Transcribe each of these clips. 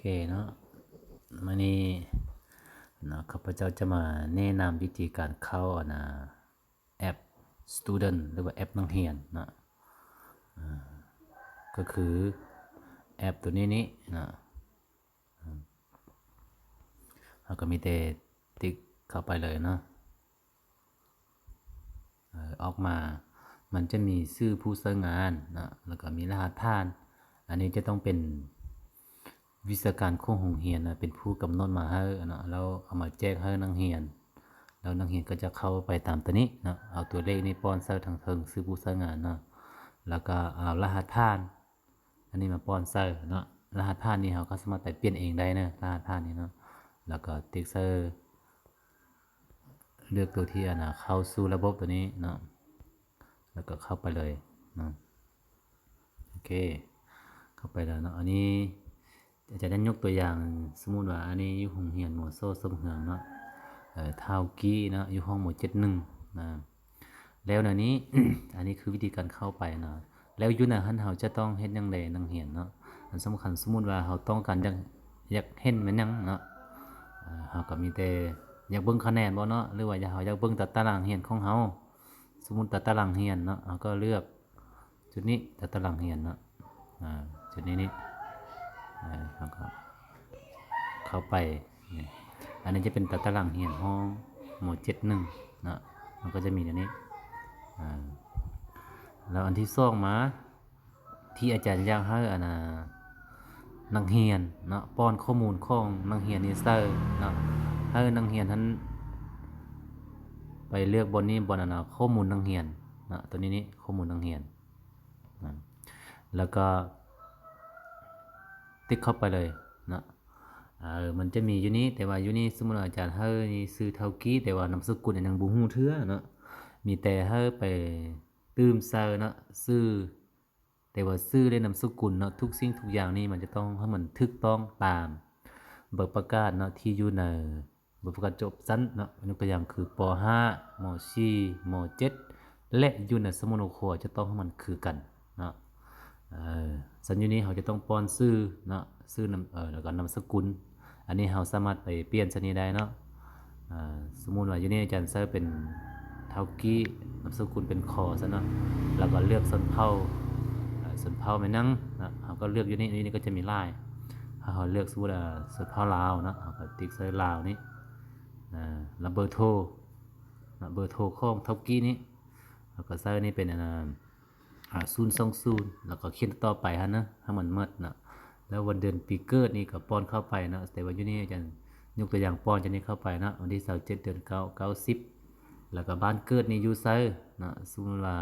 ເຄເນາະ ມື້ນີ້ເນາະ ຂ້າພະເຈົ້າຈະມາແນະນຳວິທີການເຂົ້າ ອັນນ່າ ແອັບ Student ຫຼືວ່າແອັບນັກຮຽນເນາະ ອາ ກໍຄືແອັບໂຕນີ້ນີ້ເນາະ ເຮົາກໍມີແຕ່ຕິກເຂົ້າໄປເລີຍເນາະ. ເອີ ອອກມາ ມັນຈະມີຊື່ຜູ້ໃຊ້ງານເນາະ ແລ້ວກໍມີລະຫັດຜ່ານ. ອັນນີ້ຈະຕ້ອງເປັນວິຊາການຂອງໂຮງຮຽນນະ ເປັນຜູ້ກຳນົດມາໃຫ້ເນາະ ແລ້ວເອົາມາແຈກໃຫ້ນັກຮຽນ ແລ້ວນັກຮຽນກໍຈະເຂົ້າໄປຕາມໂຕນີ້ເນາະ ເອົາຕົວເລກນີ້ປ້ອນໃສ່ທາງເທິງ ຊື່ຜູ້ໃຊ້ງານເນາະ ແລ້ວກໍເອົາລະຫັດຜ່ານ ອັນນີ້ມາປ້ອນໃສ່ເນາະ ລະຫັດຜ່ານນີ້ເຮົາກໍສາມາດໄປປ່ຽນເອງໄດ້ເນາະ ລະຫັດຜ່ານນີ້ເນາະ ແລ້ວກໍຕິກໃສ່ ເລືອກຕົວທີ່ ອັນນ່າ ເຂົ້າສູ່ລະບົບຕົວນີ້ເນາະ ແລ້ວກໍເຂົ້າໄປເລີຍເນາະ ໂອເຄ ເຂົ້າໄປແລ້ວເນາະ ອັນນີ້ອາຈານຈະຍົກຕົວຢ່າງ ສົມມຸດວ່າອັນນີ້ຢູ່ໂຮງຮຽນ ມຊ ສົມເຮືອງເນາະ ເອີ ທ້າວກີ້ເນາະ ຢູ່ຫ້ອງ ມ ເຈັດໜຶ່ງນະ ແລ້ວແນວນີ້ ອັນນີ້ຄືວິທີການເຂົ້າໄປເນາະ ແລ້ວຢູ່ໃນຫັ້ນເຮົາຈະຕ້ອງເຮັດຫຍັງແດ່ ນັກຮຽນເນາະ ອັນສຳຄັນ ສົມມຸດວ່າເຮົາຕ້ອງການຢາກ ຢາກເຫັນແມ່ນຫຍັງເນາະ ເຮົາກໍມີແຕ່ຢາກເບິ່ງຄະແນນບໍ່ເນາະ ຫຼືວ່າຢາກ ເຮົາຢາກເບິ່ງຕາຕະລາງຮຽນຂອງເຮົາ ສົມມຸດຕາຕະລາງຮຽນເນາະ ເຮົາກໍເລືອກ ຈຸດນີ້ ຕາຕະລາງຮຽນເນາະ ອາ ຈຸດນີ້ນີ້ ອາ ເຮົາກໍເຂົ້າໄປ ນີ້ ອັນນີ້ຈະເປັນຕາຕະລາງຮຽນຫ້ອງ ມ ເຈັດໜຶ່ງເນາະ ມັນກໍຈະມີແນວນີ້ ອາ ແລ້ວອັນທີສອງມາ ທີ່ອາຈານຢາກໃຫ້ ອັນນ່າ ນັກຮຽນເນາະ ປ້ອນຂໍ້ມູນຂອງນັກຮຽນນີ້ໃສ່ເນາະ ໃຫ້ນັກຮຽນຫັ້ນໄປເລືອກບ່ອນນີ້ ບ່ອນ ອັນນ່າ ຂໍ້ມູນນັກຮຽນເນາະ ຕົວນີ້ນີ້ ຂໍ້ມູນນັກຮຽນ ນະ ແລ້ວກໍຕິກເຂົ້າໄປເລີຍເນາະ ເອີ ມັນຈະມີຢູ່ນີ້ ແຕ່ວ່າຢູ່ນີ້ ສົມມຸດວ່າອາຈານໃຫ້ຊື່ທ້າວກີ້ ແຕ່ວ່ານາມສະກຸນອັນຍັງບໍ່ຮູ້ເທື່ອເນາະ ມີແຕ່ໃຫ້ໄປຕື່ມໃສ່ເນາະ ຊື່ ແຕ່ວ່າຊື່ ແລະ ນາມສະກຸນເນາະ ທຸກສິ່ງທຸກຢ່າງນີ້ ມັນຈະຕ້ອງໃຫ້ມັນຖືກຕ້ອງຕາມໃບປະກາດເນາະ ທີ່ຢູ່ໃນ ໃບປະກາດຈົບຊັ້ນເນາະ ຍົກຕົວຢ່າງຄື ປໍຫ້າ ມໍສີ່ ມໍເຈັດ ແລະ ຢູ່ໃນສະໝຸດຫົວຂໍ້ຈະຕ້ອງໃຫ້ມັນຄືກັນເນາະ ເອີ ຊັ້ນຢູ່ນີ້ເຮົາຈະຕ້ອງປ້ອນຊື່ເນາະ ຊື່ນຳ ເອີ ແລ້ວກໍນາມສະກຸນ ອັນນີ້ເຮົາສາມາດໄປປ່ຽນຊັ້ນນີ້ໄດ້ເນາະ ເອີ ສົມມຸດວ່າຢູ່ນີ້ອາຈານໃສ່ເປັນທ້າວກີ້ ນາມສະກຸນເປັນ ຂໍ ຊັ້ນເນາະ ແລ້ວກໍເລືອກຊົນເຜົ່າ ເອີ ຊົນເຜົ່າແມ່ນຫຍັງເນາະ ເຮົາກໍເລືອກຢູ່ນີ້ ຢູ່ນີ້ກໍຈະມີຫຼາຍ ຖ້າເຮົາເລືອກ ສົມມຸດວ່າ ຊົນເຜົ່າລາວເນາະ ເຮົາກໍຕິກໃສ່ລາວນີ້ ອາ ແລ້ວເບີໂທເນາະ ເບີໂທຂອງທ້າວກີ້ນີ້ ເຮົາກໍໃສ່ນີ້ເປັນ ອັນນ່າ ອາ ສູນສອງສູນ ແລ້ວກໍຂຽນຕໍ່ໄປຫັ້ນນະ ໃຫ້ມັນໝົດເນາະ ແລ້ວວັນເດືອນປີເກີດນີ້ກໍປ້ອນເຂົ້າໄປເນາະ ແຕ່ວ່າຢູ່ນີ້ອາຈານຍົກຕົວຢ່າງປ້ອນຈາກນີ້ເຂົ້າໄປເນາະ ວັນທີຊາວເຈັດ ເດືອນເກົ້າ ເກົ້າສິບ ແລ້ວກໍບ້ານເກີດນີ້ຢູ່ໃສເນາະ ສົມມຸດວ່າ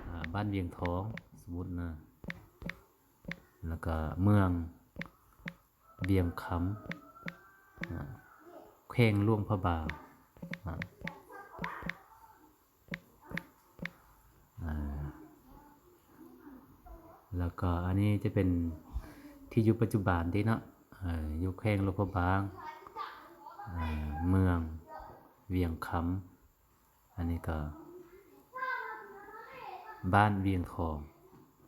ອາ ບ້ານວຽງທອງ ສົມມຸດນະ ແລ້ວກໍເມືອງວຽງຄຳ ນະ ແຂວງຫຼວງພະບາງ ນະ ອາ ແລ້ວກໍອັນນີ້ຈະເປັນທີ່ຢູ່ປັດຈຸບັນຕິເນາະ ເອີ ຢູ່ແຂວງຫຼວງພະບາງ ເອີ ເມືອງວຽງຄຳ ອັນນີ້ກໍບ້ານວຽງທອງ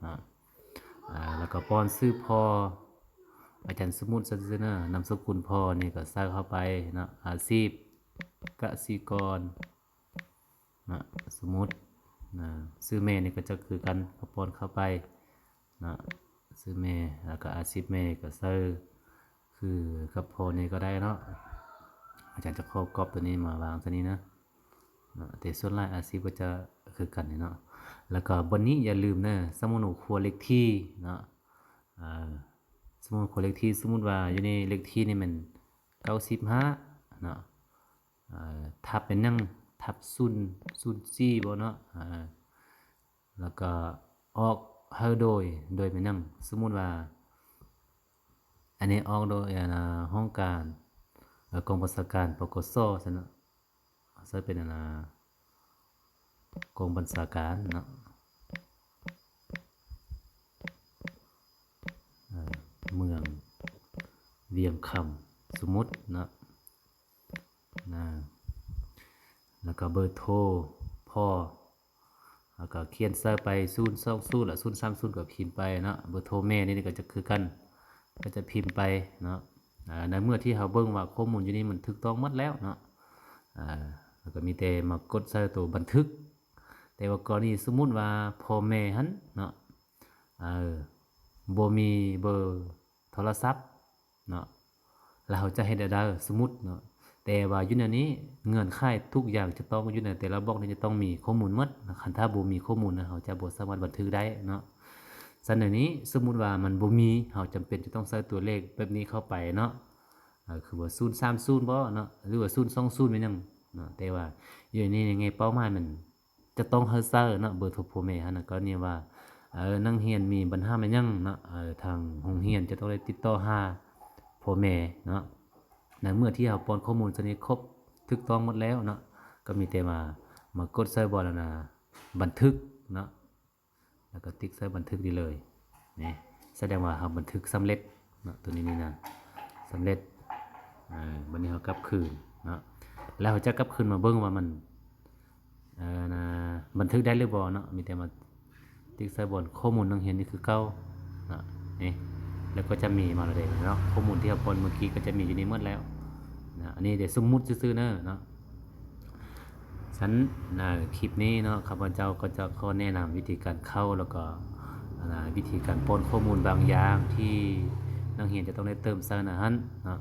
ເນາະ ອາ ແລ້ວກໍປ້ອນຊື່ພໍ່ ອາຈານ ສົມມຸດຊະເນາະ ນາມສະກຸນພໍ່ນີ້ກໍໃສ່ເຂົ້າໄປເນາະ ອາຊີບກະສິກອນ ນະ ສົມມຸດນະ ຊື່ແມ່ນີ້ກໍຈະຄືກັນ ກໍປ້ອນເຂົ້າໄປນະ ຊື່ແມ່ ແລ້ວກໍອາຊີບແມ່ກໍໃສ່ຄືກັບພໍ່ນີ້ກໍໄດ້ເນາະ ອາຈານຈະຂໍກັອບຕົວນີ້ມາວາງໃສ່ນີ້ນະ ນະ ແຕ່ສ່ວນຫຼາຍອາຊີບກໍຈະຄືກັນນີ້ເນາະ ແລ້ວກໍບ່ອນນີ້ຢ່າລືມເດີ ສະໝຸດຫົວຂໍ້ເລກທີເນາະ ເອີ ສະໝຸດຫົວຂໍ້ເລກທີ ສົມມຸດວ່າຢູ່ໃນເລກທີນີ້ແມ່ນເກົ້າສິບຫ້າເນາະ ເອີ ທັບແມ່ນຫຍັງ ທັບສູນ ສູນສີ່ບໍ່ເນາະ ເອີ ແລ້ວກໍອອກໃຫ້ໂດຍ ໂດຍແມ່ນຫຍັງ ສົມມຸດວ່າ ອັນນີ້ອອກໂດຍ ອັນນ່າ ຫ້ອງການ ເອີ ກອງບັນຊາການ ປກສ ຊັ້ນເນາະ ໃຊ້ເປັນ ອັນນ່າ ກອງບັນຊາການເນາະ ເອີ ເມືອງວຽງຄຳ ສົມມຸດເນາະ ນະ ແລ້ວກໍເບີໂທພໍ່ ແລ້ວກໍຂຽນໃສ່ໄປ ສູນສອງສູນ ແລະ ສູນສາມສູນ ກໍພິມໄປເນາະ ເບີໂທແມ່ນີ້ກໍຈະຄືກັນ ກໍຈະພິມໄປເນາະ. ໃນເມື່ອທີ່ເຮົາເບິ່ງວ່າຂໍ້ມູນຢູ່ນີ້ມັນຖືກຕ້ອງໝົດແລ້ວເນາະ ເຮົາກໍມີແຕ່ມາກົດໃສ່ໂຕບັນທຶກ. ແຕ່ວ່າກໍລະນີສົມມຸດວ່າພໍ່ແມ່ຫັ້ນເນາະ ບໍ່ມີເບີໂທລະສັບເນາະ ແລ້ວເຮົາຈະເຮັດແນວໃດ? ສົມມຸດເນາະ ແຕ່ວ່າຢູ່ໃນນີ້ເງື່ອນໄຂທຸກຢ່າງຈະຕ້ອງຢູ່ໃນແຕ່ລະບລັອກນີ້ຈະຕ້ອງມີຂໍ້ມູນໝົດ. ຄັນຖ້າບໍ່ມີຂໍ້ມູນນະ ເຮົາຈະບໍ່ສາມາດບັນທຶກໄດ້ເນາະ. ສະນັ້ນນີ້ສົມມຸດວ່າມັນບໍ່ມີ ເຮົາຈຳເປັນຈະຕ້ອງໃສ່ຕົວເລກແບບນີ້ເຂົ້າໄປເນາະ ຄືວ່າສູນສາມສູນບໍເນາະ ຫຼືວ່າສູນສອງສູນແມ່ນຫຍັງເນາະ. ແຕ່ວ່າຢູ່ໃນນີ້ໃນເປົ້າໝາຍມັນ ຈະຕ້ອງໃຫ້ໃສ່ເນາະ ເບີໂທພໍ່ແມ່ຫັ້ນນະ ກໍລະນີວ່າ ເອີ ນັກຮຽນມີບັນຫາແມ່ນຫຍັງເນາະ ເອີ ທາງໂຮງຮຽນຈະຕ້ອງໄດ້ຕິດຕໍ່ຫາພໍ່ແມ່ເນາະ. ໃນເມື່ອທີ່ເຮົາປ້ອນຂໍ້ມູນສ່ວນນີ້ຄົບຖືກຕ້ອງໝົດແລ້ວເນາະ ກໍມີແຕ່ວ່າມາກົດໃສ່ບ່ອນອັນນະ ບັນທຶກເນາະ ແລ້ວກໍຕິກໃສ່ບັນທຶກນີ້ເລີຍ. ນີ້ສະແດງວ່າເຮົາບັນທຶກສຳເລັດເນາະ ຕົວນີ້ນີ້ນະ ສຳເລັດ. ເອີ ບັດນີ້ເຮົາກັບຄືນເນາະ ແລ້ວເຮົາຈະກັບຄືນມາເບິ່ງວ່າມັນ ເອີ ນະ ບັນທຶກໄດ້ຫຼືບໍ່ເນາະ. ມີແຕ່ມາຕິກໃສ່ບ່ອນຂໍ້ມູນນັກຮຽນນີ້ຄືເກົ່າເນາະ ນີ້ ແລ້ວກໍຈະມີມາແລ້ວເດ້ເນາະ ຂໍ້ມູນທີ່ເຮົາປ້ອນມື້ກີ້ກໍຈະມີຢູ່ນີ້ໝົດແລ້ວນະ. ອັນນີ້ເດ້ສົມມຸດຊື່ໆເນີເນາະ. ຊັ້ນ ໃນຄລິບນີ້ເນາະ ຂ້າພະເຈົ້າກໍຈະຂໍແນະນຳວິທີການເຂົ້າ ແລ້ວກໍ ອັນນະ ວິທີການປ້ອນຂໍ້ມູນບາງຢ່າງທີ່ນັກຮຽນຈະຕ້ອງໄດ້ເຕີມໃສ່ໃນຫັ້ນເນາະ.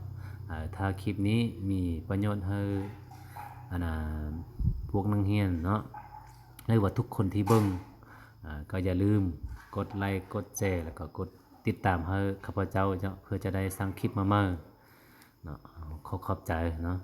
ເອີ ຖ້າຄລິບນີ້ມີປະໂຫຍດໃຫ້ ອັນນະ ພວກນັກຮຽນເນາະ ຫຼືວ່າທຸກຄົນທີ່ເບິ່ງ ເອີ ກໍຢ່າລືມກົດໄລ ກົດແຊ ແລ້ວກໍກົດຕິດຕາມໃຫ້ຂ້າພະເຈົ້າເນາະ ເພື່ອຈະໄດ້ສ້າງຄລິບມາໃໝ່ເນາະ. ຂໍຂອບໃຈເນາະ.